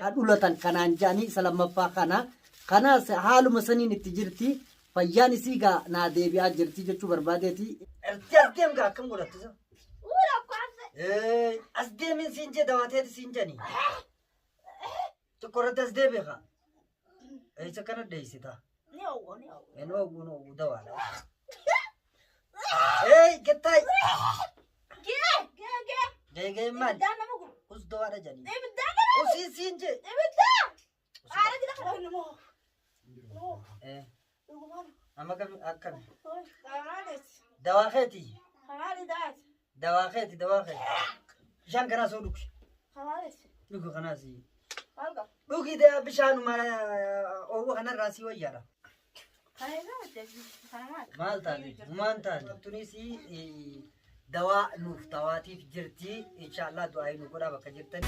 Kan dhulatan kanaan ja'anii isa lammaffaa kana. Kanaas haaluma saniin itti jirti. Fayyaan isii gaa naa deebi'aa jirti jechuu barbaadeeti. Erti as deem gaa akkam godhattu isa? As deemin siin jee dawaateeti siin jani. Tokko irratti as deebi'i kaa. Eessa kana deessita? Ni oowwa, ni oowwa. Hin oowwu, hin oowwu dawaadha. Hey, gettaay. Gee, gee, gee. Gee gee maali? Ibiddaan nama guba. Us dawaadha jani. Ibiddaan nama guba. Usii siin jee. Ibiddaan. Aara jira kana nama oowwa. Nama oowwa. Eh, Dhugumaan. amma kam akkami? Kanaanis. Dawaa keeti. Kanaani daati. Dawaa keeti, dawaa keeti. Bishaan kanaa soo dhugi. Kanaanis. Dhugi kanaas. Maal qaba? Dhugi dee bishaanuma oowwa kanarraa sii wayyaadha. Kana irraa hojjetu. Kana maali? Maal taate? Maal taate? Tunis dawaa nuuf tawaatiif jirti. Inshaallah du'aa nu godhaa bakka jirtan.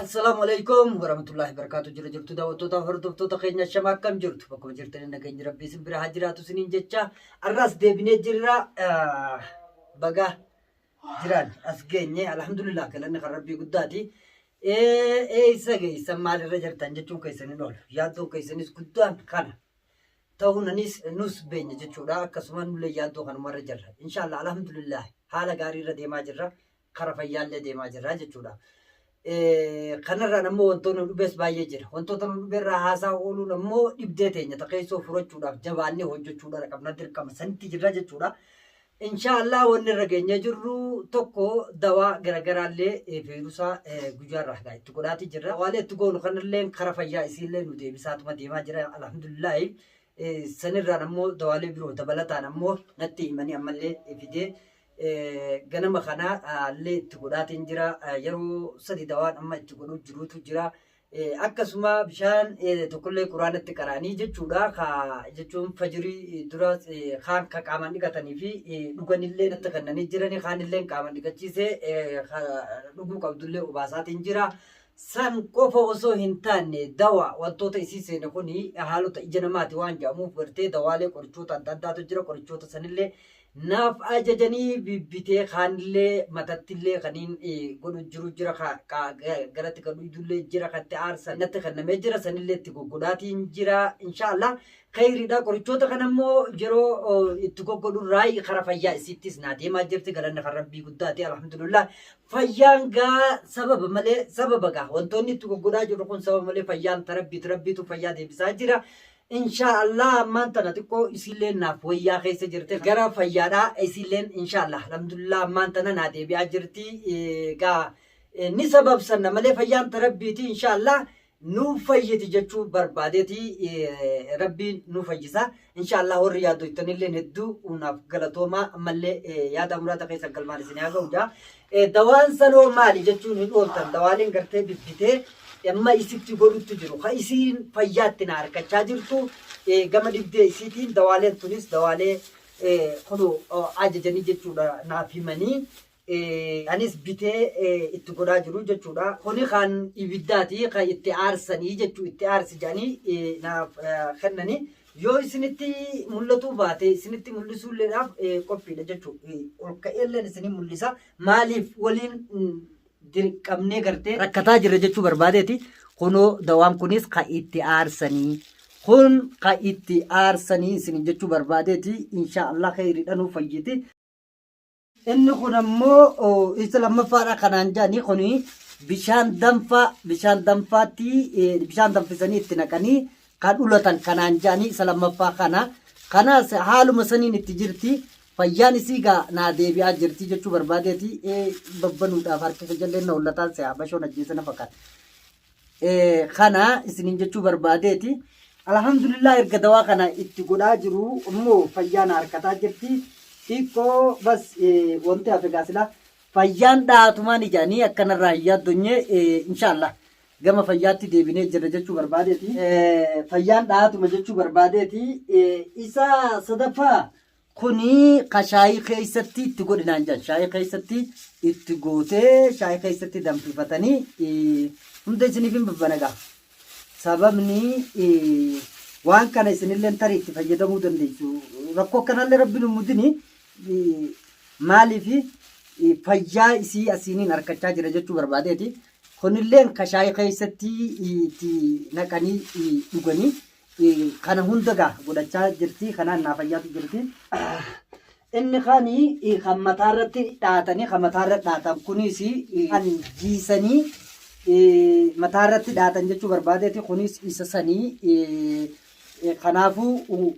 Assalaamu alaikum warahmatullahi wabarakatuh. Jira jirtu daawwattoota hordoftoota keenya shama akkam jirtu? Bakkuma jirtanii nageenyi rabbii isin bira haa jiraatu isiniin jecha. Arraas deebinee jirra. Baga jiraan as geenye alhamdulillah galanni kan rabbii guddaati. Eessa geessan maalirra jirtan jechuun keessan hin oolu. Yaaddoon keessanis guddaan kana. Ta'uun anis nus beenya jechuudha. Akkasuma nullee yaaddoo kanumarra jirra. Inshaallah alhamdulillah haala gaariirra deemaa jirra. Kara fayyaallee deemaa jirra jechuudha. Kanarraan ammoo wantoonni nu dhubees baay'ee jira. Wantoota nu dhubeerraa haasaa ooluun ammoo dhibdee teenya ta keessoo furachuudhaaf jabaannee hojjechuudha qabna dirqama sanitti jirra jechuudha. Inshaa Allah wanni irra geenyee jirru tokko dawaa garagaraallee viirusaa guyyaarraa hagaa itti godhaatii jirra. Dawaalee itti goonu kanallee kara fayyaa isiillee nu deebisaatuma deemaa jira alhamdulillaahi. Sanirraan ammoo dawaalee biroo dabalataan ammoo natti himanii ammallee fidee ganama kana illee itti godhaatiin jira. Yeroo sadi dawaan amma itti godhuu jirutu jira. Akkasuma bishaan tokkollee quraanatti qara'anii jechuudha. Ka jechuun fajirii dura kaan ka qaamaan dhiqatanii fi dhuganillee natti kennanii jiranii kaanillee qaamaan dhiqachiisee dhuguu qabdullee obaasaatiin jira. San qofa osoo hin taane dawa wantoota isii seene kuni haalota ija namaati waan jedhamuuf gartee dawaalee qorichoota adda addaatu jira qorichoota sanillee Naaf ajajanii bibbitee kaanillee matattillee kaniin godhu jiru jira galatti kan dhuydullee jira kan itti aarsan natti kennamee jira sanillee itti goggodhaatiin jira inshaallah kheyriidha qorichoota kana immoo yeroo itti goggodhurraa kara fayyaa isiittis naa deemaa jirti galanni kan rabbii guddaati alhamdulillah fayyaan gaa sababa malee sababa gaa wantoonni itti goggodhaa jirru kun sababa malee fayyaan tarabbiiti rabbiitu fayyaa deebisaa jira Inshaa Allah ammaan tana xiqqoo isiilleen naaf wayyaa keessa jirti gara fayyaadhaa isiilleen inshaa Allah alhamdulillah ammaan tana naa deebi'aa jirti gaa ni sababsanna malee fayyaan ta rabbiiti inshaa Allah nu fayyiti jechuu barbaadeeti rabbiin nu fayyisa inshaa Allah warri yaaddoytanilleen hedduu naaf galatoomaa ammallee yaada muraada keessan galmaan isin haa ga'u jaa Dawaan sanoo maali jechuun hin ooltan. Dawaaleen gartee bibbitee amma isitti godhutti jiru. Ka isiin fayyaatti na harkachaa jirtu gama dhibdee isiitiin dawaaleen tunis dawaalee kunoo ajajanii jechuudha naaf himanii. Anis bitee itti godhaa jiru jechuudha. Kuni kan ibiddaati kan itti aarsanii jechuu itti aarsi jedhanii naaf kennanii. Yoo isinitti mul'atuu baate isinitti mul'isuulleedhaaf qophiidha jechuudha. Ol ka'eelleen isinii mul'isa. Maaliif waliin dirqamnee gartee rakkataa jirra jechuu barbaadeeti. Kunoo dawaan kunis kan itti aarsanii. Kun kan itti aarsanii isin jechuu barbaadeeti. Inshaa Allah kheyriidha nuuf fayyiti. Inni kun ammoo isa lammaffaadha kanaan jedhanii kuni bishaan danfaa bishaan danfaatti bishaan danfisanii itti naqanii kan ulatan kanaan jedhanii isa lammaffaa kana. Kanaas haaluma saniin itti jirti. Fayyaan isii gaa naa deebi'aa jirti jechuu barbaadeeti. Babbanuudhaaf harki kiyyallee na hollataan se'a bashoon ajjeese na fakkaata. Kana isiniin jechuu barbaadeeti. Alhamdulillah erga dawaa kana itti godhaa jiru immoo fayyaa na harkataa jirti. Xiqqoo bas wanti hafe gaa silaa fayyaan dhaatumaan ijaanii akkanarraa hin yaaddonye inshaallah gama fayyaatti deebinee jirra jechuu barbaadeeti. Fayyaan dhaatuma jechuu barbaadeeti. Isa sadaffaa Kuni ka shaayii keessatti itti godhi naan jedhan. Shaayii keessatti itti gootee shaayii keessatti danfifatanii hunda isiniif hin babbanagaa. Sababni waan kana isinillee tarii itti fayyadamuu dandeessu. Rakkoo akkanallee rabbi nu mudini maaliif fayyaa isii asiiniin harkachaa jira jechuu barbaadeeti. Kunilleen ka shaayii keessatti itti naqanii dhuganii kana hunda gaa godhachaa jirti. Kanaan naa fayyaatu jirti. Inni kan kan mataarratti dhaatanii kan mataarra dhaatan kunis kan jiisanii mataarratti dhaatan jechuu barbaadeeti. Kunis isa sanii kanaafuu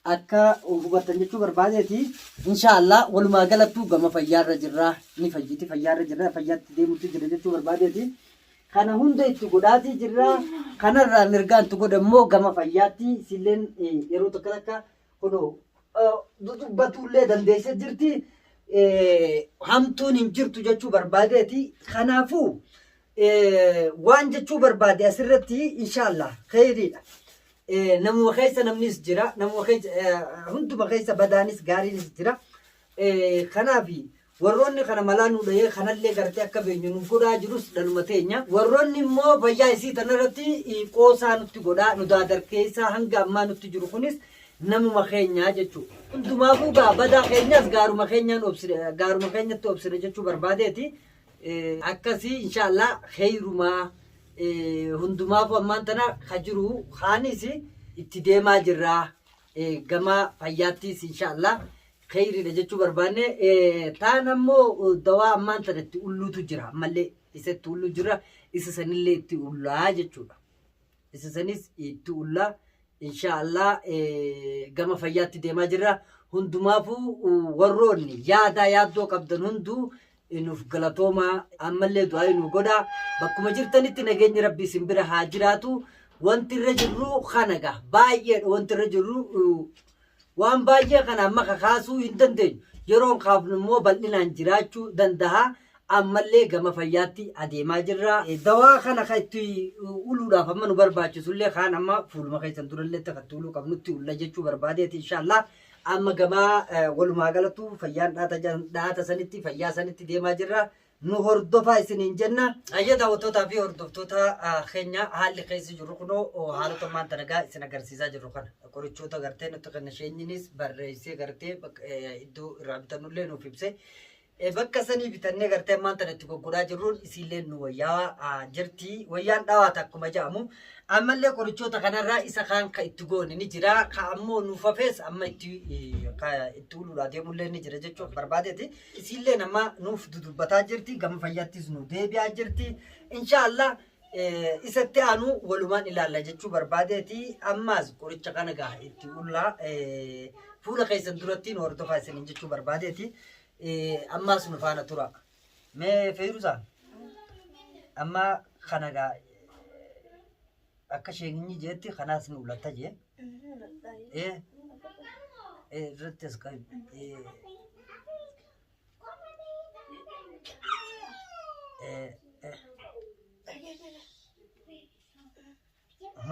akka hubattan jechuu barbaadeeti. Insha Allah walumaa galattuu gama fayyaarra jirra. Ni fayyiti fayyaarra jirra fayyaatti deemutti jira jechuu barbaadeeti. Kana hunda itti godhaatii jirra. Kanarraa mirgaan itti godhe immoo gama fayyaatti isilleen yeroo tokko takka kunoo dudubbatullee dandeessee jirti. Hamtuun hin jirtu jechuu barbaadeeti. Kanaafuu waan jechuu barbaade asirratti insha Allah kheyriidha. Namuma keessa namnis jira, namuma keessa hunduma keessa badaanis gaariinis jira. Kanaaf warroonni kana malaa nu dhahee kanallee gartee akka beenyu nu godhaa jirus dhaluma teenya. Warroonni immoo fayyaa isii tanarratti qoosaa nutti godhaa nu daadarkeessaa hanga ammaa nutti jiru kunis namuma keenya jechuudha. Hundumaafuu gaa badaa keenyas gaaruma keenyaan obsine gaaruma keenyatti obsine jechuu barbaadeeti. Akkasii inshaallah kheyrumaa hundumaafuu ammaan tana ka jiru kaanis itti deemaa jirra gama fayyaattis inshaallah kheyriidha jechuu barbaanne taan ammoo dawaa ammaan tana itti ulluutu jira ammallee isa itti ulluu jira isa sanillee itti ullaa jechuudha. Isa sanis itti ullaa insha Allah gama fayyaatti deemaa jirra. Hundumaafuu warroonni yaadaa yaaddoo qabdan hunduu nuuf galatoomaa ammallee du'aa nu godhaa. Bakkuma jirtanitti nageenyi rabbi isin bira haa jiraatu. Wanti irra jirru kana gaa baay'eedha wanti irra jirru waan baay'ee kana amma kakaasuu hin dandeenyu. Yeroon kaafnu immoo bal'inaan jiraachuu danda'a. Ammallee gama fayyaatti adeemaa jirra. Dawaa kana kan itti uluudhaaf amma nu barbaachisullee kaan amma fuuluma keessan durallee kan itti uluu qabnutti ulla jechuu barbaadeeti inshaallah. Amma gama walumaa galattu fayyaan dhaata sanitti fayyaa sanitti deemaa jirra. Nu hordofaa isiniin jenna. Hayyee daawwattootaa fi hordoftoota keenya haalli keessa jirru kunoo haalota ammaan tana gaa isin agarsiisaa jirru kana. Qorichoota gartee nutti kenna sheenyinis barreessee gartee iddoo irraa bitannullee nuuf ibse. Bakka sanii bitannee gartee ammaan tana itti goggodhaa jirruun isiillee nu wayyaa jirti. Wayyaan dhawaata akkuma jedhamu. Ammallee qorichoota kanarraa isa kaan ka itti goone ni jira. Ka ammoo nuuf hafees amma itti itti uluudhaa deemullee ni jira jechuuf barbaadeeti. Isiilleen amma nuuf dudubbataa jirti. Gama fayyaattis nu deebi'aa jirti. Inshaallah isatti aanu walumaan ilaalla jechuu barbaadeeti. Ammaas qoricha kana gaa itti ullaa fuula keessan duratti nu hordofaa isiniin jechuu barbaadeeti. Ammaas nu faana tura. Mee Feeruzaa amma kana gaa akka sheekinyi jeetti kanaas ni ulatta jee. Eh irratti as qabi. Eh eh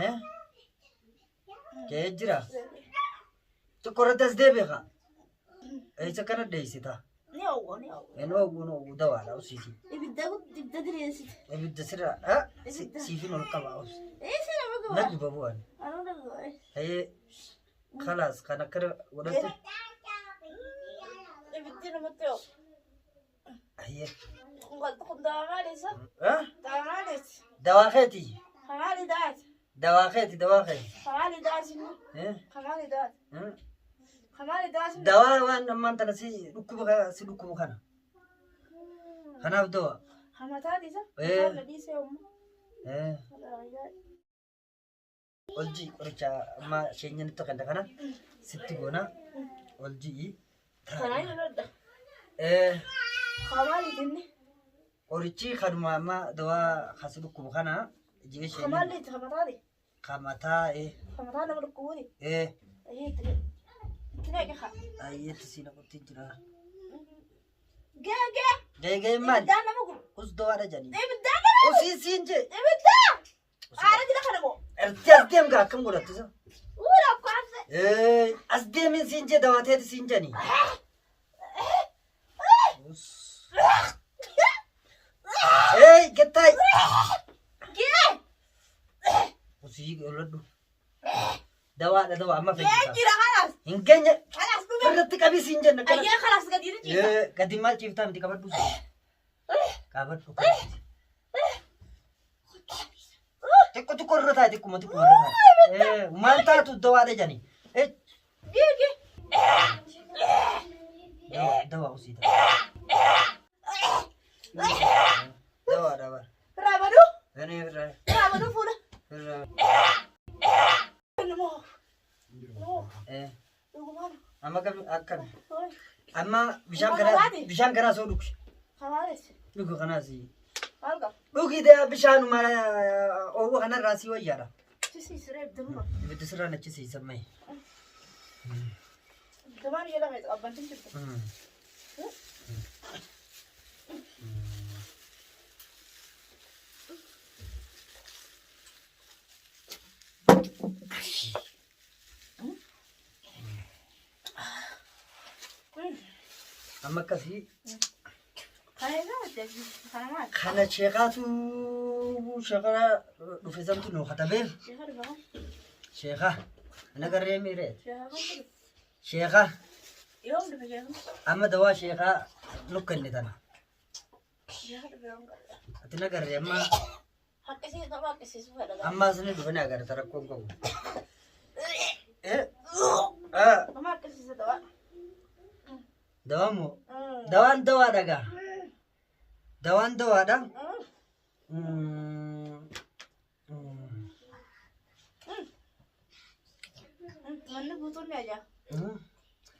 eh Kee jira. Tokko irratti as deebi'a kaa. Eessa kana dheessita? Ni oowwa ni oowwa. Hin oowwu hin oowwu dawaadha obsiisi. Ibidda ibidda diriirsite. Ibidda sirra Ibidda. siifin ol qaba obsi. Eessa nama Na guba? guba bu'an. Anuu na guba. Hayyee kalaas kan akkana godhatti. Ibiddi namatti oowwa. Hayyee. Kun dawaa maali isa? Dawaa maaliiti? Dawaa keeti. Maali dawaati? Dawaa keeti dawaa keeti. Maali dawaati inni? Maali dawaati? Maali dawaati? Dawaa waan ammaan tana si dhukkuba si dhukkubu kana. Kanaaf dawaa. Hamataati isa? Eh. Mataan na dhiisee umma. Ol ji'i qoricha amma isheen nutti kenne kana sitti goona. Ol ji'i. Kanaa hin lodda. Eh, Maaliiti inni? Qorichi kanuma amma dawaa kasi dhukkubu kana ji'i isheen Maaliiti hamataati? kamataa eh Hamataa nama dhukkubuuti. eh Ayyee itti naqi. Itti naqi haa. ayyeetti si naqutti jira. Gee gee. Gahee gahee maali? Ibiddaan nama gubu. Us dawaadha jedhanii. Ibiddaan nama gubu. Usii siin jee. Ibiddaan. Aara jira kana moo? Erti as deem gaa akkam godhattu isa? Uura akkaanse. Eh, as deemin siin jee dawaateeti siin jedhanii. Us. Hey, gettaay. Gee. Usii oladhu. Dawaadha dawaa amma Gee fayyisa. jira kalaas. Hin geenye. Kalaas dhume. Irratti qabii siin jenna. akkana. Ayyee kalaas gadi ni ciisa. Eh, gadi maal ciiftaa miti qabadhu. Qabadhu kanatti. Xiqqoo xiqqoo irra taa'i xiqquma xiqquma irra taa'i. Maal taatu dawaadha jedhani. Giigi. Dawa dawa usii dawaadha bara. Irraa baduu. Gani irraa Irraa baduu fuula. irraa. Nama oofu. Nama oofu. Dhugumaan. Amma kam akkam. Oi. Amma bishaan Maal kanaa kanaati? bishaan kanaa soo dhugi. Kamaanis. Dhugi kanaas. Maal qaba? Dhugi dee bishaanuma oowwa kanarraa sii wayyaadha. Sisi siree ibiduma. Ibiddi sirraa nachisiisan mayi. Ibidumaan jedhame qabbantiin jirtu. Amma akkasii Kana irraa hojjetu. Kana maal? kana sheekaatu sheekara dhufe santu nu katabee Sheeka dhufa kan? sheeka nagarree miiree Sheeka kan dhufe? sheeka Yoom dhufe sheeka? amma dawaa sheekaa nu kenne tana Sheeka dhufe yoom qabu? ati nagarree amma Haqqisii nama haqqisiisuu fedha. ammaas ni dhufe ni agarta rakkoon qabu. Eh, ah, Nama haqqisiisa dawaa. Dawaa moo? Dawaan dawaadha gaa. Dawaan dawaadha. Mm, mm, Manni guutuun ni ajaa'a.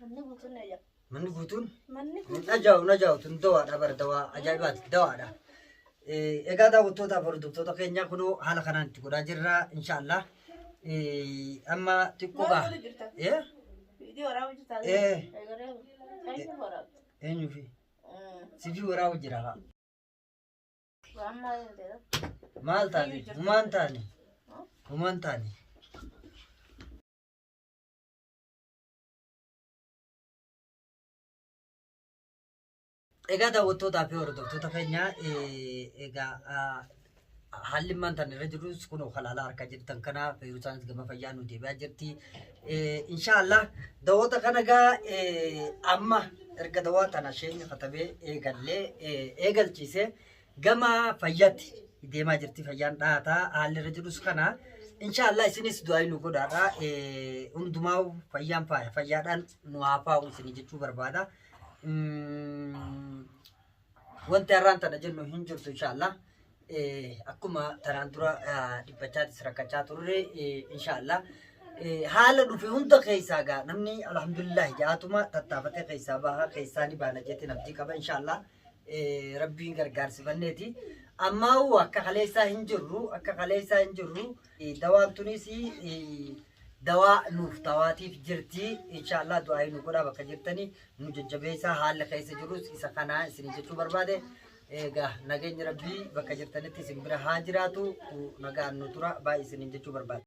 Manni guutuun ni ajaa'a. Manni guutuun Manni guutuun. ajaa'u na ajaa'u tun dawaadha bara dawaa ajaa'ibaati dawaadha. Egaa daawwattootaaf hordoftoota keenya kunoo haala kanaan itti godhaa jirra inshaallah. Amma xiqqoo Maal gaa. godhu jirta? Eh? Viidiyoo waraabuu jirta? Eh. Eegalee. Eenyu waraabta? Eenyuufi? Sifii waraabu jira haa. Waan maal ta'e? Maal taane? Humaan taane? Humaan taane? Egaa daawwattootaa fi hordoftoota keenya egaa haalli ammaan irra jirrus kunoo halaalaa harkaa jirtan kana feerusaanis gama fayyaa nu deebi'aa jirti. Inshaallah daawwata kana egaa amma erga dawaa tana isheen katabee eegallee eegalchiise gama fayyaatti deemaa jirti fayyaan dhaataa haalli irra jirus kana. Inshaallah isinis du'aa nu godhaadha. Hundumaa fayyaan faaya fayyaadhaan nu haa faa'u isinii jechuu barbaada. Wanti har'aan tana jennu hin jirtu inshaallah. Akkuma tanaan dura dhiphachaatis rakkachaa turre inshaallah. Haala dhufe hunda keessaa gaa namni alhamdulillah ja'atuma tattaafatee keessaa baha keessaa ni baana jeetiin abdii qaba inshaallah. Rabbiin gargaarsifanneeti. Ammaa akka kaleessaa hin jirru akka kaleessaa hin jirru dawaan tunis dawaa nuuf tawaatiif jirti inshaallah du'aa nu godhaa bakka jirtanii nu jajjabeessaa haala keessa jirus isa kanaa isin jechuu barbaade. Egaa nageenyi rabbii bakka jirtanitti isin bira haa jiraatu nagaan nu tura baay'ee isiniin jechuu barbaade.